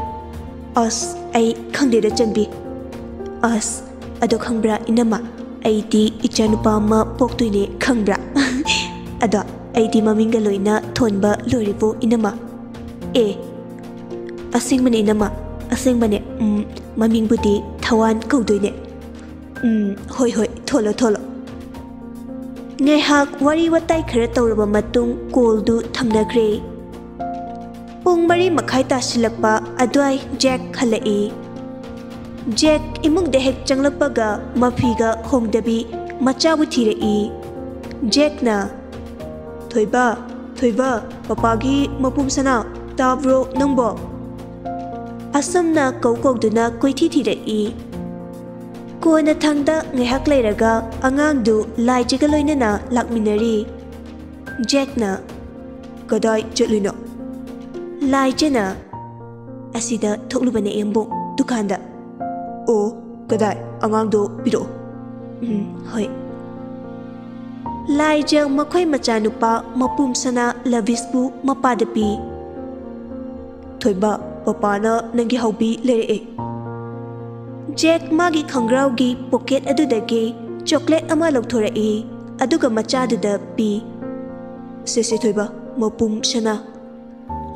"ꯑꯁ, ꯑꯩ ꯈꯪꯗꯦꯗ ꯆꯟꯕꯤ꯫" "ꯑꯁ, ꯑꯗꯣ ꯈꯪꯕ꯭ꯔꯥ ꯏꯅꯝꯃ, ꯑꯩꯗꯤ ꯏꯆꯥꯅꯨꯄꯥ ꯑꯃ ꯄꯣꯛꯇꯣꯏꯅꯦ ꯈꯪꯕ꯭ꯔꯥ?" "ꯑꯗꯣ ꯑꯩꯗꯤ ꯃꯃꯤꯡꯒ ꯂꯣꯏꯅ ꯊꯣꯟꯕ ꯂꯣꯏꯔꯦꯕꯣ ꯏꯅꯝꯃ꯫" "ꯑꯦ, ꯑꯁꯦꯡꯕꯅꯦ ꯏꯅꯝꯃ, ꯑꯁꯦꯡꯕꯅꯦ꯫ ꯎꯝ, ꯃꯃꯤꯡꯕꯨꯗꯤ ꯊꯋꯥꯟ ꯀꯧꯗꯣꯏꯅꯦ꯫" "ꯎꯝ, ꯍꯣꯏ ꯍꯣꯏ, ꯊꯣꯜꯂꯣ ꯊꯣꯜꯂꯣ꯫" ꯉꯥꯏꯍꯥꯛ ꯋꯥꯔꯤ ꯋꯥꯇꯥꯏ ꯈꯔ ꯇꯧꯔꯕ ꯃꯇꯨꯡ ꯀꯣꯜꯗꯨ ꯊꯝꯅꯈ꯭ꯔꯦ꯫ ꯄꯨꯡ ꯃꯔꯤ ꯃꯈꯥꯏ ꯇꯥꯁꯤꯜꯂꯛꯄ ꯑꯗꯨꯋꯥꯏ ꯖꯦꯛ ꯍꯜꯂꯛꯏ꯫ ꯖꯦꯛ ꯏꯃꯨꯡꯗ ꯍꯦꯛ ꯆꯪꯂꯛꯄꯒ ꯃꯐꯤꯒ ꯍꯣꯡꯗꯕꯤ ꯃꯆꯥꯕꯨ ꯊꯤꯔꯛꯏ꯫ ꯖꯦꯛꯅ, "ꯊꯣꯏꯕ, ꯊꯣꯏꯕ, ꯄꯄꯥꯒꯤ ꯃꯄꯨꯝ ꯁꯅꯥ, ꯇꯥꯕ꯭ꯔꯣ ꯅꯪꯕꯣ?" ꯑꯁꯨꯝꯅ ꯀꯧ ꯀꯧꯗꯨꯅ ꯀꯣꯏꯊꯤ ꯊꯤꯔꯛꯏ꯫ ꯀꯣꯟꯅꯊꯪꯗ ꯉꯥꯏꯍꯥꯛ ꯂꯩꯔꯒ ꯑꯉꯥꯡꯗꯨ ꯂꯥꯏꯖꯒ ꯂꯣꯏꯅꯅ ꯂꯥꯛꯃꯤꯟꯅꯔꯤ꯫ ꯖꯦꯛꯅ, "ꯀꯗꯥꯏ ꯆꯠꯂꯨꯏꯅꯣ?" ꯂꯥꯏꯖꯅ, "ꯑꯁꯤꯗ ꯊꯣꯛꯂꯨꯕꯅꯦ ꯏꯌꯥꯝꯕꯨ, ꯗꯨꯀꯥꯟꯗ꯫" "ꯑꯣ, ꯀꯗꯥꯏ? ꯑꯉꯥꯡꯗꯣ ꯄꯤꯔꯛꯑꯣ꯫" "ꯎꯝ, ꯍꯣꯏ꯫" ꯂꯥꯏꯖ ꯃꯈꯣꯏ ꯃꯆꯥꯅꯨꯄꯥ ꯃꯄꯨꯝ ꯁꯅꯥ ꯂꯕꯤꯁꯄꯨ ꯃꯄꯥꯗ ꯄꯤ꯫ "ꯊꯣꯏꯕ, ꯄꯄꯥꯅ ꯅꯪꯒꯤ ꯍꯥꯎꯕꯤ ꯂꯩꯔꯛꯑꯦ꯫" ꯖꯦꯛ ꯃꯥꯒꯤ ꯈꯣꯡꯒ꯭ꯔꯥꯎꯒꯤ ꯄꯣꯀꯦꯠ ꯑꯗꯨꯗꯒꯤ ꯆꯣꯀ꯭ꯂꯦꯠ ꯑꯃ ꯂꯧꯊꯣꯔꯛꯏ, ꯑꯗꯨꯒ ꯃꯆꯥꯗꯨꯗ ꯄꯤ꯫ "ꯁꯦ ꯁꯦ ꯊꯣꯏꯕ, ꯃꯄꯨꯝ ꯁꯅꯥ꯫"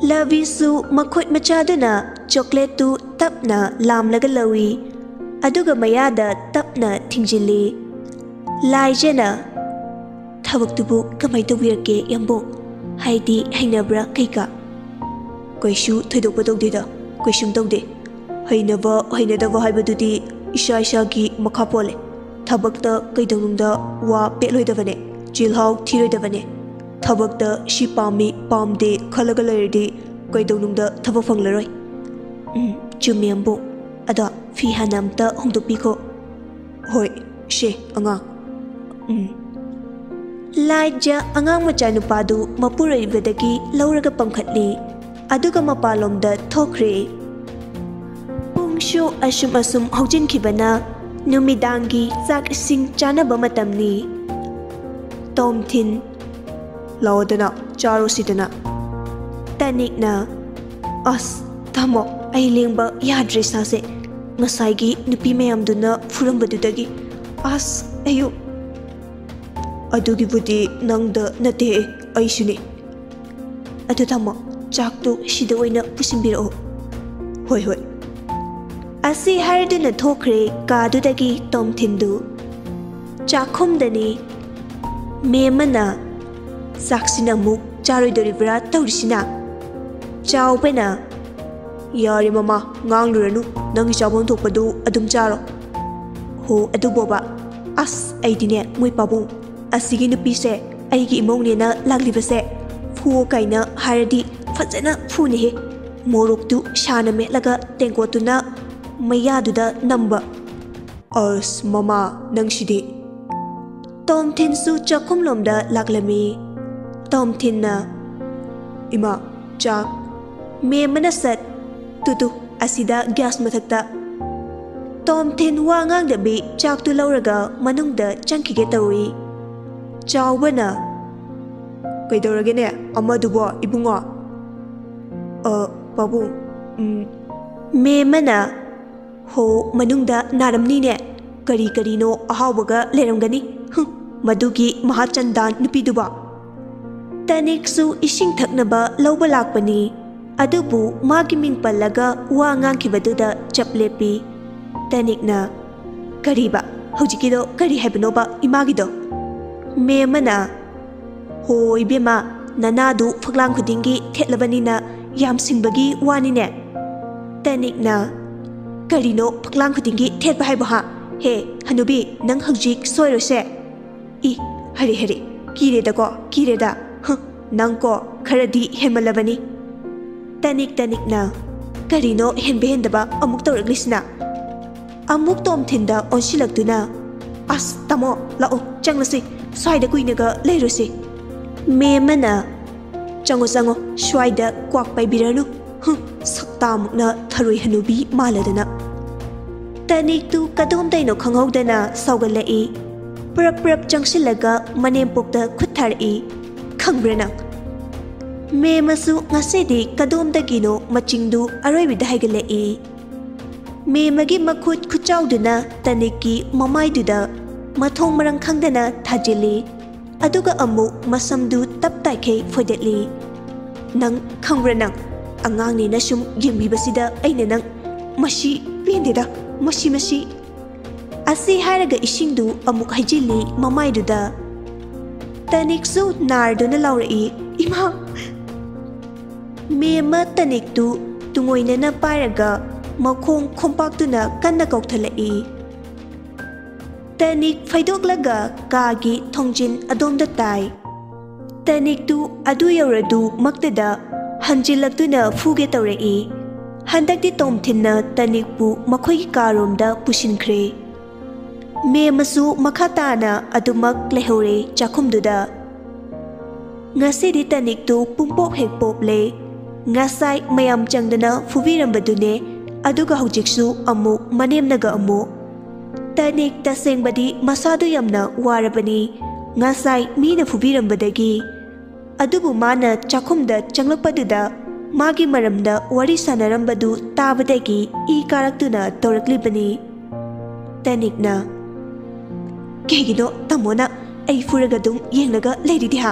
ꯂꯕꯤꯁꯨ ꯃꯈꯨꯠ ꯃꯆꯥꯗꯨꯅ ꯆꯣꯀ꯭ꯂꯦꯠꯇꯨ ꯇꯞꯅ ꯂꯥꯝꯂꯒ ꯂꯧꯏ, ꯑꯗꯨꯒ ꯃꯌꯥꯗ ꯇꯞꯅ ꯊꯤꯡꯖꯤꯜꯂꯤ꯫ ꯂꯥꯏꯖꯅ, "ꯊꯕꯛꯇꯨꯕꯨ ꯀꯃꯥꯏ ꯇꯧꯕꯤꯔꯛꯀꯦ ꯏꯌꯥꯝꯕꯣ? ꯍꯥꯏꯗꯤ ꯍꯩꯅꯕ꯭ꯔꯥ ꯀꯩꯀꯥ?" "ꯀꯩꯁꯨ ꯊꯣꯏꯗꯣꯛꯄ ꯇꯧꯗꯦꯗ, ꯀꯩꯁꯨꯝ ꯇꯧꯗꯦ꯫ ꯍꯩꯅꯕ ꯍꯩꯅꯗꯕ ꯍꯥꯏꯕꯗꯨꯗꯤ ꯏꯁꯥ ꯏꯁꯥꯒꯤ ꯃꯈꯥ ꯄꯣꯜꯂꯦ꯫ ꯊꯕꯛꯇ ꯀꯩꯗꯧꯅꯨꯡꯗ ꯋꯥ ꯄꯦꯠꯂꯣꯏꯗꯕꯅꯦ, ꯆꯤꯜꯍꯥꯎ ꯊꯤꯔꯣꯏꯗꯕꯅꯦ꯫ ꯊꯕꯛꯇ ꯁꯤ ꯄꯥꯝꯃꯤ ꯄꯥꯝꯗꯦ ꯈꯜꯂꯒ ꯂꯩꯔꯗꯤ ꯀꯩꯗꯧꯅꯨꯡꯗ ꯊꯕꯛ ꯐꯪꯂꯔꯣꯏ꯫ ꯎꯝ, ꯆꯨꯝꯃꯦ ꯑꯝꯕꯨ꯫ ꯑꯗꯣ ꯐꯤ ꯍꯥꯟꯅ ꯑꯝꯇ ꯍꯣꯡꯗꯣꯛꯄꯤꯈꯣ꯫ ꯍꯣꯏ, ꯁꯦ ꯑꯉꯥꯡ꯫ ꯎꯝ꯫ ꯂꯥꯏꯖ ꯑꯉꯥꯡ ꯃꯆꯥ ꯅꯨꯄꯥꯗꯨ ꯃꯄꯨꯔꯣꯏꯕꯗꯒꯤ ꯂꯧꯔꯒ ꯄꯝꯈꯠꯂꯤ꯫ ꯑꯗꯨꯒ ꯃꯄꯥꯟꯂꯣꯝꯗ ꯊꯣꯛꯈ꯭ꯔꯦ꯫ ꯄꯨꯡꯁꯨ ꯑꯁꯨꯝ ꯑꯁꯨꯝ ꯍꯧꯖꯤꯟꯈꯤꯕꯅ ꯅꯨꯃꯤꯗꯥꯡꯒꯤ ꯆꯥꯛ ꯏꯁꯤꯡ ꯆꯥꯅꯕ ꯃꯇꯝꯅꯤ꯫ ꯇꯣꯝꯊꯤꯟ, "ꯂꯥꯛꯑꯣꯗꯅ, ꯆꯥꯔꯨꯁꯤꯗꯅ꯫" ꯇꯅꯤꯛꯅ, "ꯑꯁ, ꯊꯝꯃꯣ, ꯑꯩ ꯂꯦꯡꯕ ꯌꯥꯗ꯭ꯔꯦ ꯏꯁꯥꯁꯦ꯫ ꯉꯁꯥꯏꯒꯤ ꯅꯨꯄꯤ ꯃꯌꯥꯝꯗꯨꯅ ꯐꯨꯔꯝꯕꯗꯨꯗꯒꯤ꯫ ꯑꯁ, ꯑꯌꯨ꯫ ꯑꯗꯨꯒꯤꯕꯨꯗꯤ ꯅꯪꯗ ꯅꯠꯇꯦ, ꯑꯩꯁꯨꯅꯦ꯫ ꯑꯗꯨ ꯊꯝꯃꯣ, ꯆꯥꯛꯇꯨ ꯁꯤꯗ ꯑꯣꯏꯅ ꯄꯨꯁꯤꯟꯕꯤꯔꯛꯑꯣ꯫" "ꯍꯣꯏ, ꯍꯣꯏ꯫" ꯑꯁꯤ ꯍꯥꯏꯔꯗꯨꯅ ꯊꯣꯛꯈ꯭ꯔꯦ ꯀꯥꯗꯨꯗꯒꯤ ꯇꯣꯝꯊꯤꯟꯗꯨ꯫ ꯆꯥꯛꯈꯨꯝꯗꯅꯤ꯫ ꯃꯦꯝꯃꯅ, "ꯆꯥꯛꯁꯤꯅ ꯑꯃꯨꯛ ꯆꯥꯔꯣꯏꯗꯣꯔꯤꯕ꯭ꯔꯥ ꯇꯧꯔꯤꯁꯤꯅ?" ꯆꯥꯎꯕꯅ, "ꯌꯥꯔꯦ ꯃꯃꯥ, ꯉꯥꯡꯂꯨꯔꯅꯨ, ꯅꯪꯒꯤ ꯆꯥꯐꯝ ꯊꯣꯛꯄꯗꯨ ꯑꯗꯨꯝ ꯆꯥꯔꯣ꯫" "ꯍꯣ ꯑꯗꯨꯕꯣꯕ, ꯑꯁ ꯑꯩꯗꯤꯅꯦ ꯃꯣꯏ ꯄꯥꯕꯨꯡ, ꯑꯁꯤꯒꯤ ꯅꯨꯄꯤꯁꯦ ꯑꯩꯒꯤ ꯏꯃꯧꯅꯦꯅ ꯂꯥꯛꯂꯤꯕꯁꯦ ꯐꯨꯑꯣ ꯀꯥꯏꯅ ꯍꯥꯏꯔꯗꯤ ꯐꯖꯅ ꯐꯨꯅꯤꯍꯦ꯫ ꯃꯣꯔꯣꯛꯇꯨ ꯁꯥꯅ ꯃꯦꯠꯂꯒ ꯇꯦꯡꯀꯣꯠꯇꯨꯅ ꯃꯌꯥꯗꯨꯗ ꯅꯝꯕ꯫" "ꯑꯁ ꯃꯃꯥ, ꯅꯪꯁꯤꯗꯤ꯫" ꯇꯣꯝꯊꯤꯟꯁꯨ ꯆꯥꯛꯈꯨꯝꯂꯣꯝꯗ ꯂꯥꯛꯂꯝꯃꯤ꯫ ꯇꯣꯝꯊꯤꯟꯅ, "ꯏꯃꯥ, ꯆꯥꯛ꯫" ꯃꯦꯝꯃꯅ ꯁꯠ, "ꯇꯨ ꯇꯨ, ꯑꯁꯤꯗ ꯒ꯭ꯌꯥꯁ ꯃꯊꯛꯇ꯫" ꯇꯣꯝꯊꯤꯟ ꯋꯥ ꯉꯥꯡꯗꯕꯤ ꯆꯥꯛꯇꯨ ꯂꯧꯔꯒ ꯃꯅꯨꯡꯗ ꯆꯪꯈꯤꯒꯦ ꯇꯧꯏ꯫ ꯆꯥꯎꯕꯅ, "ꯀꯩꯗꯧꯔꯒꯦꯅꯦ ꯑꯃꯗꯨꯕꯣ, ꯏꯕꯨꯡꯉꯣ?" "ꯑ, ꯄꯥꯕꯨꯡ, ꯎꯝ꯫" ꯃꯦꯝꯃꯅ, "ꯍꯣ, ꯃꯅꯨꯡꯗ ꯅꯥꯔꯝꯅꯤꯅꯦ꯫ ꯀꯔꯤ ꯀꯔꯤꯅꯣ ꯑꯍꯥꯎꯕꯒ ꯂꯩꯔꯝꯒꯅꯤ꯫ ꯍꯨꯝ, ꯃꯗꯨꯒꯤ ꯃꯍꯥꯆꯟꯗꯥꯟ ꯅꯨꯄꯤꯗꯨꯕꯣ꯫" ꯇꯅꯤꯛꯁꯨ ꯏꯁꯤꯡ ꯊꯛꯅꯕ ꯂꯧꯕ ꯂꯥꯛꯄꯅꯤ꯫ ꯑꯗꯨꯕꯨ ꯃꯥꯒꯤ ꯃꯤꯡ ꯄꯜꯂꯒ ꯋꯥ ꯉꯥꯡꯈꯤꯕꯗꯨꯗ ꯆꯞ ꯂꯦꯞꯄꯤ꯫ ꯇꯅꯤꯛꯅ, "ꯀꯔꯤꯕ? ꯍꯧꯖꯤꯛꯀꯤꯗꯣ ꯀꯔꯤ ꯍꯥꯏꯕꯅꯣꯕ, ꯏꯃꯥꯒꯤꯗꯣ?" ꯃꯦꯝꯃꯅ, "ꯍꯣ ꯏꯕꯦꯝꯃ, ꯅꯅꯥꯗꯨ ꯐꯛꯂꯥꯡ ꯈꯨꯗꯤꯡꯒꯤ ꯊꯦꯠꯂꯕꯅꯤꯅ ꯌꯥꯝ ꯁꯤꯡꯕꯒꯤ ꯋꯥꯅꯤꯅꯦ꯫" ꯇꯅꯤꯛꯅ, "ꯀꯔꯤꯅꯣ ꯐꯛꯂꯥꯡ ꯈꯨꯗꯤꯡꯒꯤ ꯊꯦꯠꯄ ꯍꯥꯏꯕꯣ ꯍꯥ? ꯍꯦ, ꯍꯅꯨꯕꯤ, ꯅꯪ ꯍꯧꯖꯤꯛ ꯁꯣꯏꯔꯣꯁꯦ꯫ ꯏ, ꯍꯔꯦ ꯍꯔꯦ, ꯀꯤꯔꯦꯗꯀꯣ, ꯀꯤꯔꯦꯗ꯫ ꯍ, ꯅꯪꯀꯣ, ꯈꯔꯗꯤ ꯍꯦꯟꯃꯜꯂꯕꯅꯤ꯫ ꯇꯅꯤꯛ ꯇꯅꯤꯛꯅ, ꯀꯔꯤꯅꯣ ꯍꯦꯟꯕ ꯍꯦꯟꯗꯕ ꯑꯃꯨꯛ ꯇꯧꯔꯛꯂꯤꯁꯤꯅ? ꯑꯃꯨꯛ ꯇꯣꯝꯊꯤꯟꯗ ꯑꯣꯟꯁꯤꯜꯂꯛꯇꯨꯅ, ꯑꯁ, ꯇꯥꯃꯣ, ꯂꯥꯛꯑꯣ, ꯆꯪꯂꯁꯤ, ꯁ꯭ꯋꯥꯏꯗ ꯀꯨꯏꯅꯒ ꯂꯩꯔꯨꯁꯤ꯫ ꯃꯦꯝꯃꯅ, ꯆꯪꯉꯣ, ꯆꯪꯉꯣ, ꯁ꯭ꯋꯥꯏꯗ ꯀ꯭ꯋꯥꯛ ꯄꯥꯏꯕꯤꯔꯅꯨ꯫ ꯍꯨꯝ, ꯁꯛꯇꯥꯃꯨꯛꯅ ꯊꯔꯣꯏ ꯍꯅꯨꯕꯤ ꯃꯥꯜꯂꯗꯅ꯫ ꯇꯅꯤꯛꯇꯨ ꯀꯗꯣꯝꯗꯩꯅꯣ ꯈꯪꯍꯧꯗꯅ ꯁꯥꯎꯒꯠꯂꯛꯏ꯫ ꯄ꯭ꯔꯞ ꯄ꯭ꯔꯞ ꯆꯪꯁꯤꯜꯂꯒ ꯃꯅꯦꯝꯄꯣꯛꯇ ꯈꯨꯠ ꯊꯥꯔꯛꯏ꯫ ꯈꯪꯕ꯭ꯔꯥ ꯅꯪ? ꯃꯦꯝꯃꯁꯨ ꯉꯁꯤꯗꯤ ꯀꯗꯣꯝꯗꯒꯤꯅꯣ ꯃꯆꯤꯡꯗꯨ ꯑꯔꯣꯏꯕꯤꯗ ꯍꯥꯏꯒꯠꯂꯛꯏ꯫ ꯃꯦꯝꯃꯒꯤ ꯃꯈꯨꯠ ꯈꯨꯠꯆꯥꯎꯗꯨꯅ ꯇꯅꯤꯛꯀꯤ ꯃꯃꯥꯏꯗꯨꯗ ꯃꯊꯣꯡ ꯃꯔꯝ ꯈꯪꯗꯅ ꯊꯥꯖꯤꯜꯂꯤ꯫ ꯑꯗꯨꯒ ꯑꯃꯨꯛ ꯃꯁꯝꯗꯨ ꯇꯞ ꯇꯥꯏꯈꯩ ꯐꯣꯏꯗꯠꯂꯤ꯫ ꯅꯪ ꯈꯪꯕ꯭ꯔꯥ ꯅꯪ? ꯑꯉꯥꯡꯅꯦꯅ ꯁꯨꯝ ꯌꯦꯡꯕꯤꯕꯁꯤꯗ ꯑꯩꯅ ꯅꯪ, ꯃꯁꯤ ꯄꯦꯟꯗꯦꯗ, ꯃꯁꯤ, ꯃꯁꯤ꯫ ꯑꯁꯤ ꯍꯥꯏꯔꯒ ꯏꯁꯤꯡꯗꯨ ꯑꯃꯨꯛ ꯍꯩꯖꯤꯜꯂꯤ ꯃꯃꯥꯏꯗꯨꯗ꯫ ꯇꯅꯤꯛꯁꯨ ꯅꯥꯔꯗꯨꯅ ꯂꯥꯎꯔꯛꯏ, ꯏꯃꯥ! ꯃꯦꯝꯃ ꯇꯅꯤꯛꯇꯨ ꯇꯨꯡꯑꯣꯏꯅꯅ ꯄꯥꯏꯔꯒ ꯃꯈꯣꯡ ꯈꯣꯝꯄꯥꯛꯇꯨꯅ ꯀꯟꯅ ꯀꯧꯊꯠꯂꯛꯏ꯫ ꯇꯅꯤꯛ ꯐꯩꯗꯣꯛꯂꯒ ꯀꯥꯒꯤ ꯊꯣꯡꯖꯤꯟ ꯑꯗꯣꯝꯗ ꯇꯥꯏ꯫ ꯇꯅꯤꯛꯇꯨ ꯑꯗꯨ ꯌꯧꯔꯗꯨ ꯃꯛꯇꯗ ꯍꯟꯖꯤꯜꯂꯛꯇꯨꯅ ꯐꯨꯒꯦ ꯇꯧꯔꯛꯏ꯫ ꯍꯟꯗꯛꯇꯤ ꯇꯣꯝꯊꯤꯟꯅ ꯇꯅꯤꯛꯄꯨ ꯃꯈꯣꯏꯒꯤ ꯀꯥꯔꯣꯝꯗ ꯄꯨꯁꯤꯟꯈ꯭ꯔꯦ꯫ ꯃꯦꯝꯃꯁꯨ ꯃꯈꯥ ꯇꯥꯅ ꯑꯗꯨꯃꯛ ꯂꯩꯍꯧꯔꯦ ꯆꯥꯛꯈꯨꯝꯗꯨꯗ꯫ ꯉꯁꯤꯗꯤ ꯇꯅꯤꯛꯇꯨ ꯄꯨꯡꯄꯣꯞ ꯍꯦꯛ ꯄꯣꯞꯂꯦ꯫ ꯉꯁꯥꯏ ꯃꯌꯥꯝ ꯆꯪꯗꯅ ꯐꯨꯕꯤꯔꯝꯕꯗꯨꯅꯦ, ꯑꯗꯨꯒ ꯍꯧꯖꯤꯛꯁꯨ ꯑꯃꯨꯛ ꯃꯅꯦꯝꯅꯒ ꯑꯃꯨꯛ꯫ ꯇꯅꯤꯛ ꯇꯁꯦꯡꯕꯗꯤ ꯃꯁꯥꯗꯨ ꯌꯥꯝꯅ ꯋꯥꯔꯕꯅꯤ꯫ ꯉꯁꯥꯏ ꯃꯤꯅ ꯐꯨꯕꯤꯔꯝꯕꯗꯒꯤ꯫ ꯑꯗꯨꯕꯨ ꯃꯥꯅ ꯆꯥꯛꯈꯨꯝꯗ ꯆꯪꯂꯛꯄꯗꯨꯗ ꯃꯥꯒꯤ ꯃꯔꯝꯗ ꯋꯥꯔꯤ ꯁꯥꯟꯅꯔꯝꯕꯗꯨ ꯇꯥꯕꯗꯒꯤ ꯏ ꯀꯥꯔꯛꯇꯨꯅ ꯇꯧꯔꯛꯂꯤꯕꯅꯤ꯫ ꯇꯅꯤꯛꯅ, "ꯀꯩꯒꯤꯅꯣ ꯇꯥꯃꯣꯅ ꯑꯩ ꯐꯨꯔꯒ ꯑꯗꯨꯝ ꯌꯦꯡꯂꯒ ꯂꯩꯔꯤꯗꯤ ꯍꯥ?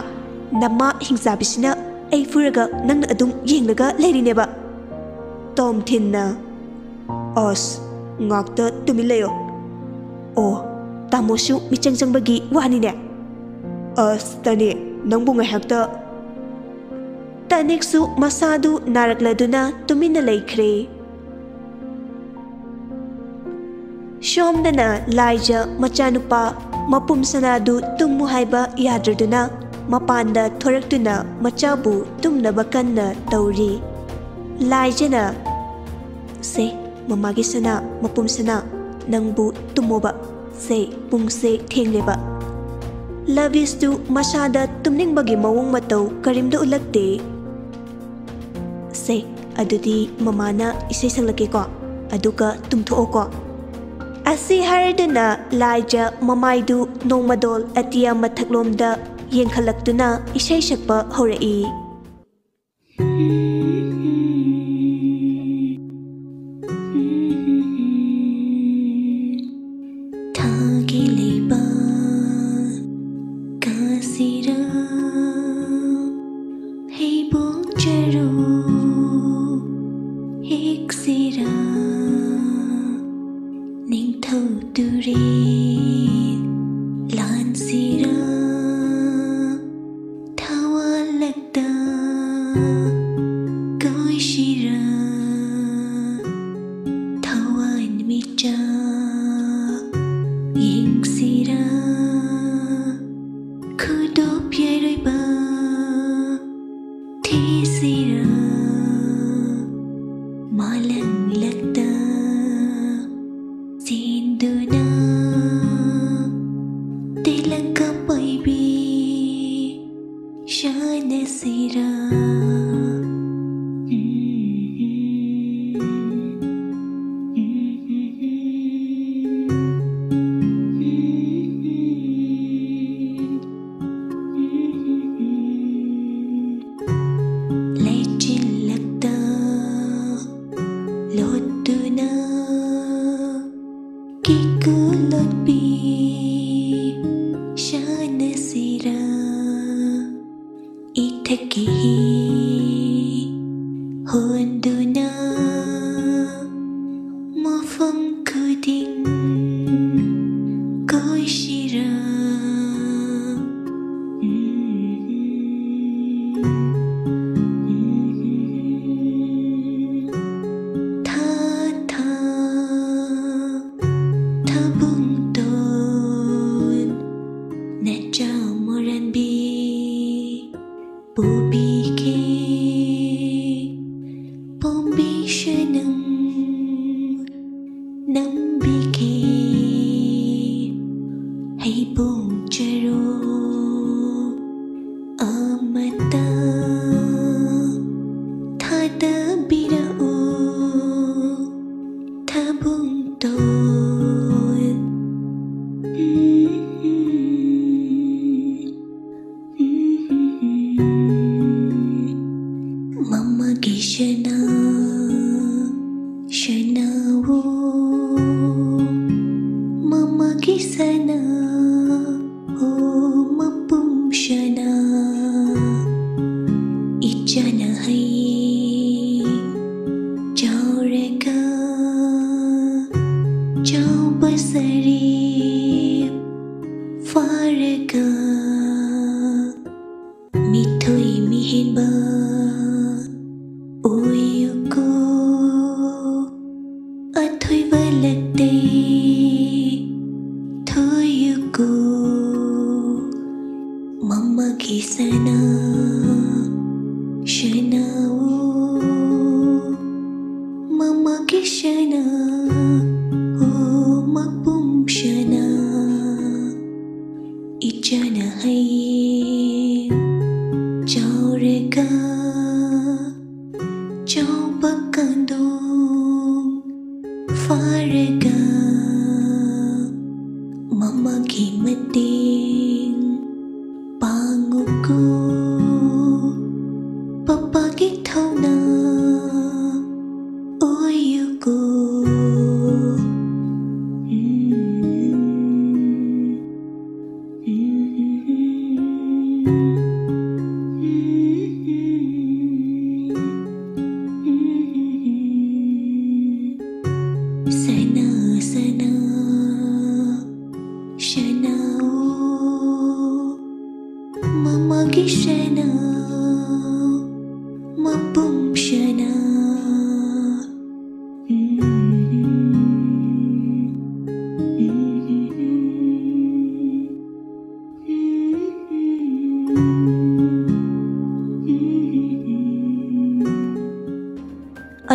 ꯅꯃꯥ ꯍꯤꯡꯆꯥꯕꯤꯁꯤꯅ ꯑꯩ ꯐꯨꯔꯒ ꯅꯪꯅ ꯑꯗꯨꯝ ꯌꯦꯡꯂꯒ ꯂꯩꯔꯤꯅꯦꯕ?" ꯇꯣꯝꯊꯤꯟꯅ, "ꯑꯁ, ꯉꯥꯛꯇ ꯇꯨꯃꯤꯟ ꯂꯩꯌꯣ꯫ ꯑꯣ, ꯇꯥꯃꯣꯁꯨ ꯃꯤꯆꯪ ꯆꯪꯕꯒꯤ ꯋꯥꯅꯤꯅꯦ꯫ ꯑꯁ, ꯇꯅꯤꯛ, ꯅꯪꯕꯨ ꯉꯥꯏꯍꯥꯛꯇ꯫" ꯇꯅꯤꯛꯁꯨ ꯃꯁꯥꯗꯨ ꯅꯥꯔꯛꯂꯗꯨꯅ ꯇꯨꯃꯤꯟꯅ ꯂꯩꯈ꯭ꯔꯦ꯫ ꯁꯣꯝꯗꯅ ꯂꯥꯏꯖ ꯃꯆꯥꯅꯨꯄꯥ ꯃꯄꯨꯝ ꯁꯅꯥꯗꯨ ꯇꯨꯝꯃꯨ ꯍꯥꯏꯕ ꯌꯥꯗ꯭ꯔꯗꯨꯅ ꯃꯄꯥꯟꯗ ꯊꯣꯔꯛꯇꯨꯅ ꯃꯆꯥꯕꯨ ꯇꯨꯝꯅꯕ ꯀꯟꯅ ꯇꯧꯔꯤ꯫ ꯂꯥꯏꯖꯅ, "ꯁꯦ, ꯃꯃꯥꯒꯤ ꯁꯅꯥ, ꯃꯄꯨꯝ ꯁꯅꯥ, ꯅꯪꯕꯨ ꯇꯨꯝꯃꯣꯕ꯫ ꯁꯦ, ꯄꯨꯡꯁꯦ ꯊꯦꯡꯂꯦꯕ꯫" ꯂꯕꯤꯁꯇꯨ ꯃꯁꯥꯗ ꯇꯨꯝꯅꯤꯡꯕꯒꯤ ꯃꯑꯣꯡ ꯃꯇꯧ ꯀꯔꯤꯝꯇ ꯎꯠꯂꯛꯇꯦ꯫ "ꯁꯦ, ꯑꯗꯨꯗꯤ ꯃꯃꯥꯅ ꯏꯁꯩ ꯁꯛꯂꯛꯀꯦꯀꯣ, ꯑꯗꯨꯒ ꯇꯨꯝꯊꯣꯛꯑꯣꯀꯣ꯫" ꯑꯁꯤ ꯍꯥꯏꯔꯗꯨꯅ ꯂꯥꯏꯖ ꯃꯃꯥꯏꯗꯨ ꯅꯣꯡꯃꯗꯣꯜ ꯑꯇꯤꯌꯥ ꯃꯊꯛꯂꯣꯝꯗ ꯌꯦꯡꯈꯠꯂꯛꯇꯨꯅ ꯏꯁꯩ ꯁꯛꯄ ꯍꯧꯔꯛꯏ꯫ ꯊꯥꯒꯤ ꯂꯩꯕꯥꯛ ꯀꯥꯁꯤꯔ, ꯍꯩꯕꯣꯡ ꯆꯔꯨ ꯍꯦꯛꯁꯤꯔ, ꯅꯤꯡꯊꯧ ꯇꯨꯔꯦꯜ ꯂꯥꯟꯁꯤꯔ, ꯊꯋꯥꯜꯂꯛꯇ ꯀꯣꯏꯁꯤꯔ, ꯊꯋꯥꯟꯃꯤꯆꯥꯛ ꯌꯦꯡꯁꯤꯔ, ꯈꯨꯗꯣꯞ ꯌꯥꯏꯔꯣꯏꯕ ꯊꯤꯁꯤꯔ, ꯃꯥꯂꯪꯂꯛꯇ ꯆꯦꯟꯗꯨꯅ ꯇꯤꯂꯛꯀ ꯄꯥꯏꯕꯤ ꯁꯥꯟꯅꯁꯤꯔ꯫ ꯄꯨꯡꯇꯣꯟ ꯅꯆꯥ ꯃꯣꯔꯥꯟꯕꯤ ꯄꯨꯕꯤꯒꯦ꯫ ꯄꯣꯝꯕꯤ ꯁꯅꯝ ꯅꯝꯕꯤꯒꯦ꯫ ꯍꯩꯕꯣꯡ ꯆꯔꯨ ꯑꯃꯇ ꯊꯥꯗꯕꯤꯔꯛꯎ꯫ ꯊꯥꯕꯨꯡꯇꯣꯟ ꯃꯃꯥꯒꯤ ꯁꯅꯥ ꯁꯅꯥꯋꯣ꯫ ꯃꯃꯥꯒꯤ ꯁꯅꯥ ꯑꯣ ꯃꯄꯨꯝ ꯁꯅꯥ꯫ ꯏꯆꯥꯅ ꯍꯌꯦꯡ ꯆꯥꯎꯔꯒ ꯆꯥꯎꯕ ꯁꯔꯤꯞ ꯐꯥꯔꯒ ꯃꯤꯊꯣꯏ ꯃꯤꯍꯦꯟꯕ ꯑꯣꯏꯌꯨꯀꯣ꯫ ꯑꯊꯣꯏꯕ ꯂꯛꯇꯦ ꯊꯣꯏꯌꯨꯀꯣ꯫ ꯃꯃꯥꯒꯤ ꯁꯅꯥ ꯁꯅꯥꯋꯣ꯫ ꯃꯃꯥꯒꯤ ꯁꯅꯥ ꯑꯣ ꯃꯄꯨꯝ ꯁꯅꯥ꯫ ꯏꯆꯥꯅ ꯍꯌꯦꯡ ꯆꯥꯎꯔꯒ ꯆꯥꯎꯕ ꯀꯥꯡꯗꯣꯡ ꯐꯥꯔꯒ ꯃꯃꯥꯒꯤ ꯃꯇꯦꯡ ꯄꯥꯡꯉꯨꯀꯣ꯫ ꯄꯄꯥꯒꯤ ꯊꯧꯅꯥ ꯑꯣꯏꯌꯨꯀꯣ꯫ ꯁꯅꯥ ꯁꯅꯥ ꯁꯅꯥꯋꯣ꯫ ꯃꯃꯥꯒꯤ ꯁꯅꯥ ꯃꯄꯨꯝ ꯁꯅꯥ꯫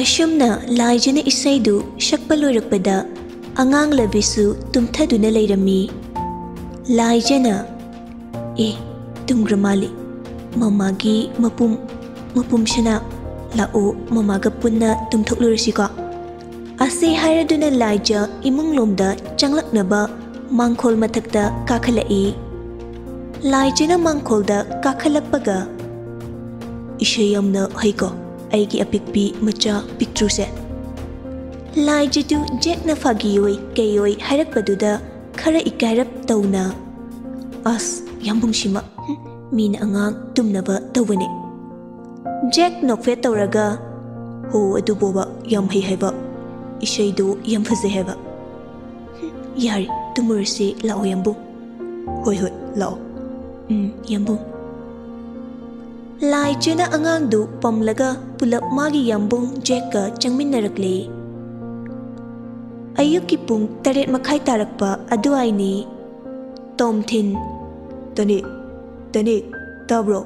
ꯑꯁꯨꯝꯅ ꯂꯥꯏꯖꯅ ꯏꯁꯩꯗꯨ ꯁꯛꯄ ꯂꯣꯏꯔꯛꯄꯗ ꯑꯉꯥꯡ ꯂꯕꯤꯁꯨ ꯇꯨꯝꯊꯗꯨꯅ ꯂꯩꯔꯝꯃꯤ꯫ ꯂꯥꯏꯖꯅ, "ꯑꯦ, ꯇꯨꯝꯈ꯭ꯔ ꯃꯥꯜꯂꯤ꯫ ꯃꯃꯥꯒꯤ ꯃꯄꯨꯝ, ꯃꯄꯨꯝꯁꯤꯅ ꯂꯥꯛꯑꯣ, ꯃꯃꯥꯒ ꯄꯨꯟꯅ ꯇꯨꯝꯊꯣꯛꯂꯨꯔꯁꯤꯀꯣ?" ꯑꯁꯤ ꯍꯥꯏꯔꯗꯨꯅ ꯂꯥꯏꯖ ꯏꯃꯨꯡꯂꯣꯝꯗ ꯆꯪꯂꯛꯅꯕ ꯃꯥꯡꯈꯣꯜ ꯃꯊꯛꯇ ꯀꯥꯈꯠꯂꯛꯏ꯫ ꯂꯥꯏꯖꯅ ꯃꯥꯡꯈꯣꯜꯗ ꯀꯥꯈꯠꯂꯛꯄꯒ, "ꯏꯁꯩ ꯌꯥꯝꯅ ꯍꯩꯀꯣ, ꯑꯩꯒꯤ ꯑꯄꯤꯛꯄꯤ ꯃꯆꯥ ꯄꯤꯛꯇ꯭ꯔꯨꯁꯦ?" ꯂꯥꯏꯖꯗꯨ ꯖꯦꯛꯅ ꯐꯥꯒꯤꯑꯣꯏ ꯀꯩꯑꯣꯏ ꯍꯥꯏꯔꯛꯄꯗꯨꯗ ꯈꯔ ꯏꯀꯥꯏꯔꯞ ꯇꯧꯅ, "ꯑꯁ, ꯌꯥꯝꯕꯨꯡꯁꯤꯃ, ꯍꯨꯝ, ꯃꯤꯅ ꯑꯉꯥꯡ ꯇꯨꯝꯅꯕ ꯇꯧꯕꯅꯦ꯫" ꯖꯦꯛ ꯅꯣꯛꯐꯦꯠ ꯇꯧꯔꯒ, "ꯍꯣ, ꯑꯗꯨꯕꯣꯕ ꯌꯥꯝ ꯍꯩ ꯍꯥꯏꯕ, ꯏꯁꯩꯗꯣ ꯌꯥꯝ ꯐꯖꯩ ꯍꯥꯏꯕ꯫ ꯍꯨꯝ, ꯌꯥꯔꯦ, ꯇꯨꯝꯃꯨꯔꯁꯤ ꯂꯥꯛꯑꯣ ꯌꯥꯝꯕꯨꯡ꯫" "ꯍꯣꯏ, ꯍꯣꯏ, ꯂꯥꯛꯑꯣ꯫ ꯎꯝ, ꯌꯥꯝꯕꯨꯡ꯫" ꯂꯥꯏꯖꯅ ꯑꯉꯥꯡꯗꯨ ꯄꯝꯂꯒ ꯄꯨꯂꯞ ꯃꯥꯒꯤ ꯌꯥꯝꯕꯨꯡ ꯖꯦꯛꯀ ꯆꯪꯃꯤꯟꯅꯔꯛꯂꯦ꯫ ꯑꯌꯨꯛꯀꯤ ꯄꯨꯡ ꯇꯔꯦꯠ ꯃꯈꯥꯏ ꯇꯥꯔꯛꯄ ꯑꯗꯨꯋꯥꯏꯅꯤ꯫ ꯇꯣꯝꯊꯤꯟ, "ꯇꯅꯤꯛ, ꯇꯅꯤꯛ, ꯇꯥꯕ꯭ꯔꯣ?"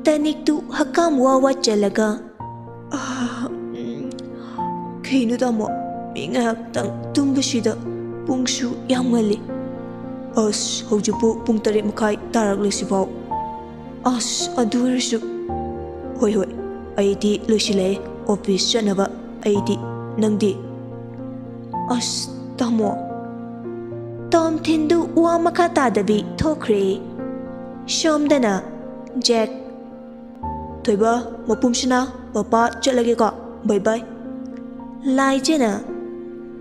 ꯇꯅꯤꯛꯇꯨ ꯍꯛꯀꯥꯝ ꯋꯥ ꯋꯥ ꯆꯜꯂꯒ, "ꯑꯥ, ꯎꯝ, ꯀꯩꯅꯣ ꯇꯥꯃꯣ, ꯃꯤ ꯉꯥꯏꯍꯥꯛꯇꯪ ꯇꯨꯝꯕꯁꯤꯗ ꯄꯨꯡꯁꯨ ꯌꯥꯝ ꯉꯜꯂꯤ꯫" "ꯑꯁ, ꯍꯧꯖꯤꯛꯄꯨ ꯄꯨꯡ ꯇꯔꯦꯠ ꯃꯈꯥꯏ ꯇꯥꯔꯛꯂꯁꯤꯐꯥꯎ꯫" "ꯑꯁ, ꯑꯗꯨ ꯑꯣꯏꯔꯁꯨ꯫" "ꯍꯣꯏ, ꯍꯣꯏ, ꯑꯩꯗꯤ ꯂꯣꯏꯁꯤꯜꯂꯛꯑꯦ, ꯑꯣꯐꯤꯁ ꯆꯠꯅꯕ ꯑꯩꯗꯤ꯫ ꯅꯪꯗꯤ?" "ꯑꯁ, ꯇꯥꯃꯣ꯫" ꯇꯣꯝꯊꯤꯟꯗꯨ ꯋꯥ ꯃꯈꯥ ꯇꯥꯗꯕꯤ ꯊꯣꯛꯈ꯭ꯔꯦ꯫ ꯁꯣꯝꯗꯅ ꯖꯦꯛ, "ꯊꯣꯏꯕ, ꯃꯄꯨꯝꯁꯤꯅ, ꯄꯄꯥ ꯆꯠꯂꯒꯦꯀꯣ, ꯕꯥꯏ ꯕꯥꯏ꯫" ꯂꯥꯏꯖꯅ,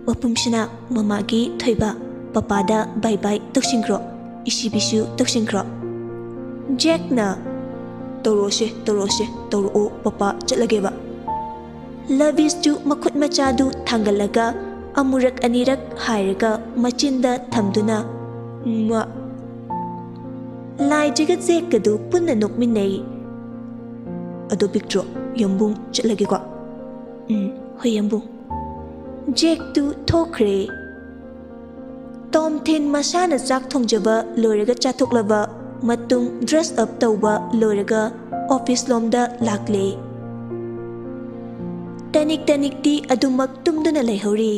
"ꯃꯄꯨꯝꯁꯤꯅ, ꯃꯃꯥꯒꯤ ꯊꯣꯏꯕ, ꯄꯄꯥꯗ ꯕꯥꯏ ꯕꯥꯏ ꯇꯧꯁꯤꯟꯈ꯭ꯔꯣ, ꯏꯁꯤꯕꯤꯁꯨ ꯇꯧꯁꯤꯟꯈ꯭ꯔꯣ꯫" ꯖꯦꯛꯅ, "ꯇꯧꯔꯛꯑꯣꯁꯦ, ꯇꯧꯔꯛꯑꯣꯁꯦ, ꯇꯧꯔꯛꯑꯣ, ꯄꯄꯥ ꯆꯠꯂꯒꯦꯕ꯫" ꯂꯕꯤꯁꯇꯨ ꯃꯈꯨꯠ ꯃꯆꯥꯗꯨ ꯊꯥꯡꯒꯠꯂꯒ ꯑꯃꯨꯔꯛ ꯑꯅꯤꯔꯛ ꯍꯥꯏꯔꯒ ꯃꯆꯤꯟꯗ ꯊꯝꯗꯨꯅ, "ꯃꯥ꯫" ꯂꯥꯏꯖꯒ ꯖꯦꯛꯀꯗꯨ ꯄꯨꯟꯅ ꯅꯣꯛꯃꯤꯟꯅꯩ꯫ "ꯑꯗꯣ ꯄꯤꯛꯇ꯭ꯔꯣ, ꯌꯥꯝꯕꯨꯡ ꯆꯠꯂꯒꯦꯀꯣ?" "ꯎꯝ, ꯍꯣꯏ ꯌꯥꯝꯕꯨꯡ꯫" ꯖꯦꯛꯇꯨ ꯊꯣꯛꯈ꯭ꯔꯦ꯫ ꯇꯣꯝꯊꯤꯟ ꯃꯁꯥꯅ ꯆꯥꯛ ꯊꯣꯡꯖꯕ ꯂꯣꯏꯔꯒ ꯆꯥꯊꯣꯛꯂꯕ ꯃꯇꯨꯡ ꯗ꯭ꯔꯦꯁ ꯑꯞ ꯇꯧꯕ ꯂꯣꯏꯔꯒ ꯑꯣꯐꯤꯁ ꯂꯣꯝꯗ ꯂꯥꯛꯂꯦ꯫ ꯇꯅꯤꯛ ꯇꯅꯤꯛꯇꯤ ꯑꯗꯨꯃꯛ ꯇꯨꯝꯗꯨꯅ ꯂꯩꯍꯧꯔꯤ꯫